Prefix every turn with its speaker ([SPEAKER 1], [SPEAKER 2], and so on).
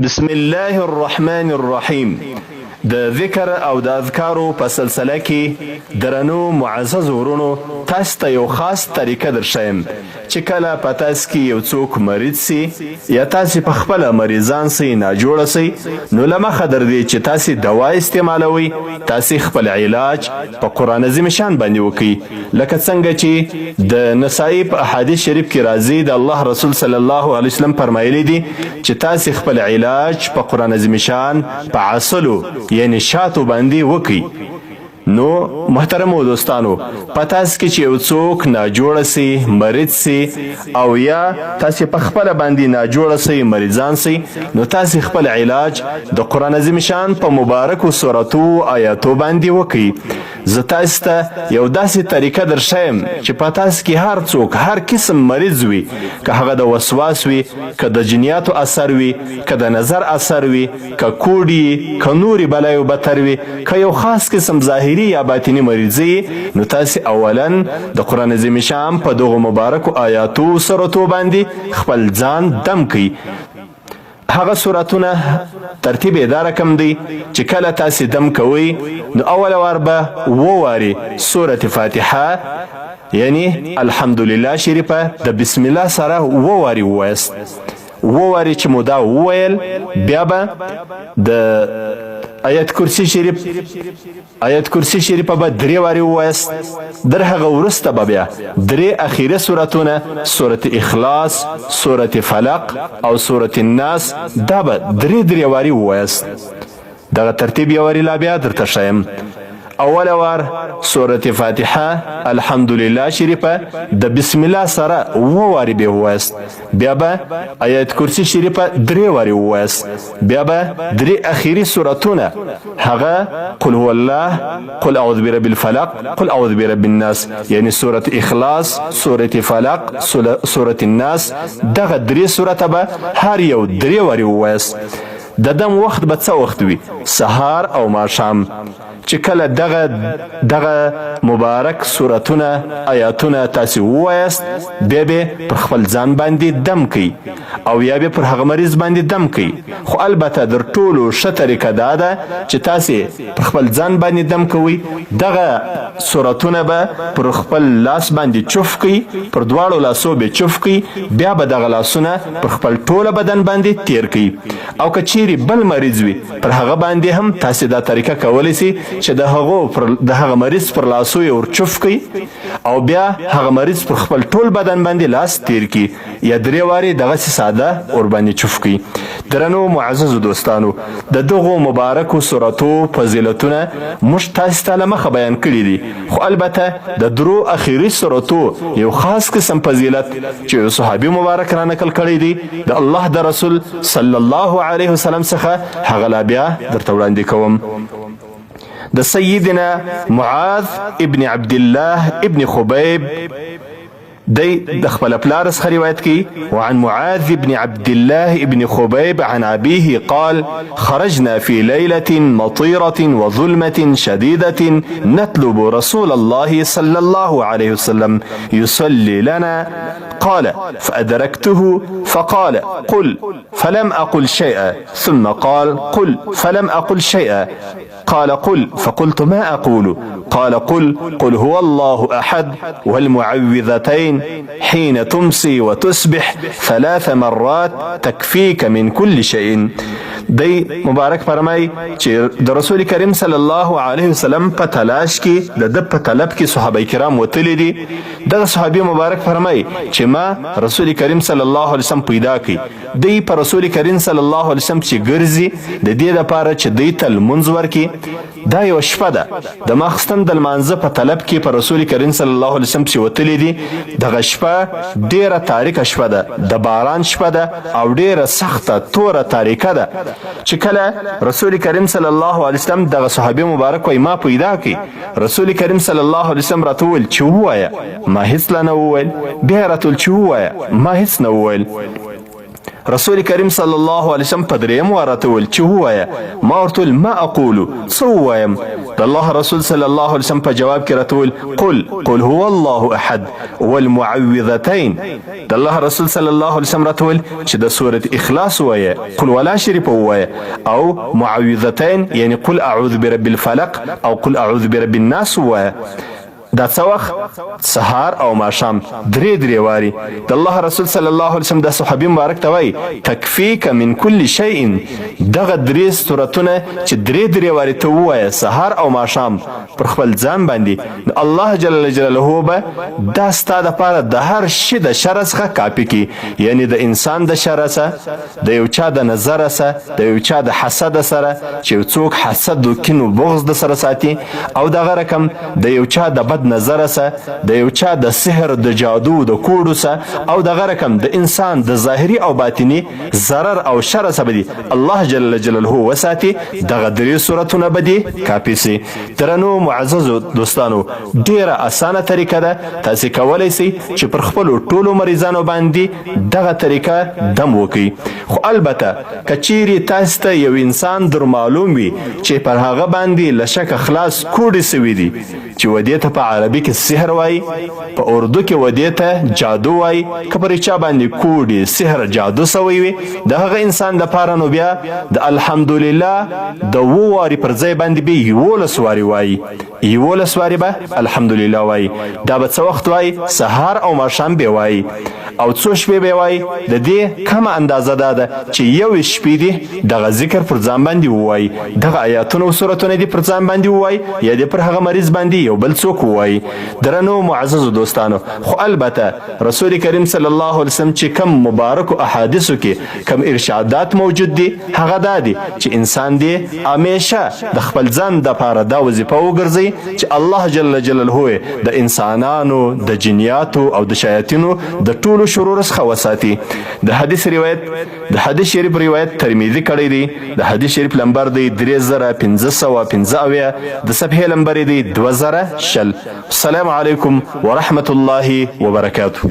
[SPEAKER 1] بسم الله الرحمن الرحیم د ذکر او د اذکارو په سلسله کې درنو معزز ورونو تاسو ته یو خاص طریقه درښیم چې کله په تاسو کې یو څوک مریض سي یا تاسو په خپله مریضان سئ، ناجوړه سئ، نو له مخه در دې چې تاسو دوا استعمالوئ، تاسو خپل علاج په قرآن عظیم شان باندې وکړئ. لکه څنګه چې د نسائی په احادیث شریف کې راځي، د الله رسول صلی الله علیه وسلم فرمایلی دي چې تاسې خپل علاج په قرآن عظیم شان په عسلو یعنی شاتو باندې وکړئ. نو محترمو دوستانو، په تاسو کې چې یو څوک ناجوړه سي، مریض سي، او یا تاسو په خپله باندې ناجوړه سئ، مریضان سئ، نو تاسو خپل علاج د قرآن عظیم شان په مبارکو سورتو آیاتو باندې وکړئ. زه تاسو ته یو داسې طریقه درښیم چې په تاسو کې هر څوک هر قسم مریض وي، که هغه د وسواس وي، که د جنیاتو اثر وي، که د نظر اثر وي، که کوډي، که نورې بلایو بتر وي، که یو خاص قسم ظاهري یا باطني مریضي، نو تاسو اولا د قرآن عظیم شان په دغو مبارکو آیاتو سورتو باندې خپل ځان دم کړئ. هغه سورتونه ترتیب یې دا رقم دی چې کله تاسې دم کوئ نو اوله وار به اووه وارې سورت فاتحه یعنی الحمدلله شریفه د بسم الله سره اووه وارې ووایاست. اووه وارې چې مو دا وویل، بیا به د آیت کرسی شریف، آیت کرسی شریفه به درې وارې ووایاست. در هغه وروسته به بیا درې اخیري سورتونه، سورت اخلاص، سورت فلق او سورت الناس، دا به درې درې وارې ووایاست. دغه ترتیب یو وارې لا بیا درته ښیم. اوله وار سورت فاتحه الحمدلله شریفه د بسم الله سره اووه وارې به ووایاست. بیا به آیت کرسی شریفه درې وارې ووایاست. بیا به درې اخیری سورتونه، هغه قل هو الله، قل اعوذ برب الفلق، قل اعوذ برب الناس، یعنی سورت اخلاص، سورت فلق، سورت الناس، دغه درې سورته به هر یو درې وارې ووایاست. د دم وخت به څه وخت وي؟ سهار او ماښام. چې کله دغه دغه مبارک سورتونه آیاتونه تاسې ووایاست، بیا به پر خپل ځان باندې دم کوي او یا به پر هغه مریض باندې دم کوي. خو البته در ټولو ښه طریقه دا ده چې تاسې پر خپل ځان باندې دم کوئ. دغه سورتونه به پر خپل لاس باندې چوف کوي، پر دواړو لاسو به چوف کوي، بیا به دغه لاسونه پر خپل ټوله بدن باندې تیر کوي. او که چیرې بل مریض وي، پر هغه باندې هم تاسې دا طریقه کولی سئ چې د هغو پر د هغه مریض پر لاسو یې ورچوف کړئ او بیا هغه مریض پر خپل ټول بدن باندې لاس تیر کړي، یا درې وارې دغسې ساده ورباندې چوف کړي. درنو معززو دوستانو، د دغو مبارکو سورتو فضیلتونه موږ تاسې ته له مخه بیان کړي دي، خو البته د درو اخیري سورتو یو خاص قسم فضیلت چې یو صحابي مبارک را نقل کړی دی د الله د رسول صلی الله علیه وسلم څخه، هغه لا بیا درته وړاندې کوم. د سیدنا معاذ ابن عبد الله ابن خبیب دی د خپل پلار څخه روایت کوي: وعن معاذ بن عبد الله بن خبيب عن أبيه قال: خرجنا في ليلة مطيرة وظلمة شديدة نطلب رسول الله صلى الله عليه وسلم يصلي لنا. قال: فأدركته فقال: قل، فلم أقل شيئا. ثم قال: قل، فلم أقل شيئا. قال: قل، فقلت: ما أقول؟ قال: قل: قل هو الله أحد والمعوذتين حين تمسي وتصبح ثلاث مرات تكفيك من كل شيء. دی مبارک فرمای چې د رسول کریم صلی الله علیه وسلم په تلاش کې، د ده په طلب کې صحابه کرام وتلي دي. دغه صحابي مبارک فرمای چې ما رسول کریم صلی الله علیه وسلم پیدا کړي. دی په رسول کریم صلی الله علیه وسلم چې ګرځي د دې لپاره چې دی ته لمونځ ورکړي. دا یوه شپه ده، د ماخستن د لمانځه په طلب کې په رسول کریم صلی الله علیه وسلم پسې وتلي دي. دغه شپه ډیره تاریکه شپه ده، د باران شپه ده او ډیره سخته توره تاریکه ده. چې کله رسول کریم صلی الله علیه وسلم، دغه صحابي مبارک وایي، ما پیدا کړي، رسول کریم صلی الله علیه وسلم راته وویل چې ووایه. ما هیڅ لا نه وویل. بیا راته وویل چې ووایه. ما هیڅ نه وویل. رسول کریم صلی الله علیه وسلم په دریم وار راته وویل چې ووایه. ما ورته وویل ما اقول، څه ووایم؟ د الله رسول صلی الله علیه وسلم په جواب کې راته وویل قل قل هو الله احد والمعوذتین. د الله رسول صلی الله علیه وسلم راته وویل چې د سورة اخلاص ووایه، قل ولا شریف ووایه او معوذتین یعنی قل اعوذ برب الفلق او قل اعوذ برب الناس ووایه. دا څه وخت؟ سهار او ماښام درې درې واري. د الله رسول صلی الله علیه وسلم د صحابي مبارک ته وایي تکفیک من کل شیء، دغه درې سورتونه چې درې درې واري ته ووایه سهار او ماښام پر خپل ځان باندې، نو الله جل جلاله به دا ستا دپاره د هر شي د شر څخه کافي کړي، یعنی د انسان د شر څخه، د یو چا د نظر څخه، د یو چا د حسد سره چې یو څوک حسد و کین و بغض د سره ساتي، او دغه رقم د یو چا د بد نظر سه، د یو چا د سحر د جادو د کوډو سه، او دغه رقم د انسان د ظاهري او باطني ضرر او شر سه به دي الله جل جلاله وساتي. دغه درې سورتونه به دي کافي سي. درنو معززو دوستانو، ډیره اسانه طریقه ده، تاسې کولی سئ چې پر خپلو ټولو مریضانو باندې دغه طریقه دم وکړئ. خو البته که چیرې تاسې ته یو انسان در معلوم وي چې پر هغه باندې له شکه خلاص کوډې سوي دي، چې ودې ته په عربي کې سحر وایي، په اردو کې ودې ته جادو وایي، که پر چا باندې کوډې، سحر، جادو سوی وي، د هغه انسان لپاره نو بیا د الحمدلله د اوو واري پر ځای باندې به 11 واري وایي، 11 واري به الحمدلله وایي. دا به څه وخت وایي؟ سهار او ماښام به وایي. او څو شپې به وایي؟ د دې کمه اندازه دا ده چې یوې شپې دې دغه ذکر پر ځان باندې ووایي، دغه آیاتونه او سورتونه دې پر ځان باندې ووایي، یا دې پر هغه مریض باندې یو بل څوک ووایي. درنو معززو دوستانو، خو البته رسول کریم صلی الله علیه وسلم چې کم مبارکو احادیثو کې کم ارشادات موجود دي، هغه دا دي چې انسان دې همیشه د خپل ځان دپاره دا وظیفه وګرځوي چې الله جل جلاله د انسانانو، د جنیاتو او د شیاطینو د ټولو شرور څخه وساتي. د حدیث روایت، د حدیث شریف روایت ترمذي کړی دی. د حدیث شریف لمبر دی 3575، د صفحې لمبر دی 2020. السلام علیکم ورحمت الله وبرکاته.